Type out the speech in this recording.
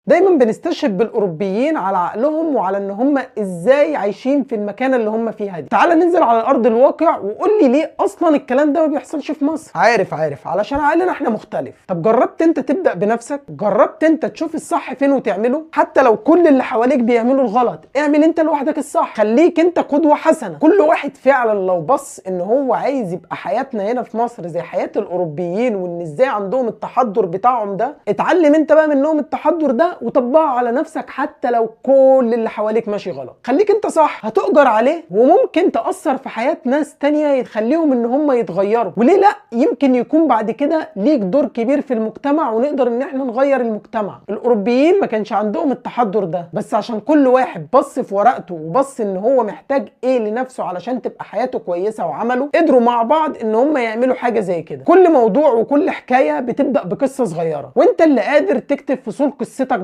دايما بنستشهد بالاوروبيين على عقلهم وعلى ان هم ازاي عايشين في المكان اللي هم فيها دي. تعال ننزل على ارض الواقع وقول لي ليه اصلا الكلام ده ما بيحصلش في مصر. عارف علشان عقلنا احنا مختلف. طب جربت انت تبدا بنفسك؟ جربت انت تشوف الصح فين وتعمله؟ حتى لو كل اللي حواليك بيعملوا الغلط، اعمل انت لوحدك الصح، خليك انت قدوة حسنه. كل واحد فعلا لو بص ان هو عايز يبقى حياتنا هنا في مصر زي حياة الاوروبيين، وان ازاي عندهم التحضر بتاعهم ده، اتعلم انت بقى منهم التحضر ده وطبقه على نفسك حتى لو كل اللي حواليك ماشي غلط. خليك انت صح، هتؤجر عليه وممكن تأثر في حياة ناس تانية تخليهم ان هم يتغيروا. وليه لا، يمكن يكون بعد كده ليك دور كبير في المجتمع ونقدر ان احنا نغير المجتمع. الاوروبيين ما كانش عندهم التحضر ده، بس عشان كل واحد بص في ورقته وبص ان هو محتاج ايه لنفسه علشان تبقى حياته كويسة وعمله، قدروا مع بعض ان هم يعملوا حاجة زي كده. كل موضوع وكل حكاية بتبدأ بقصة صغيرة، وانت اللي قادر تكتب فصول قصتك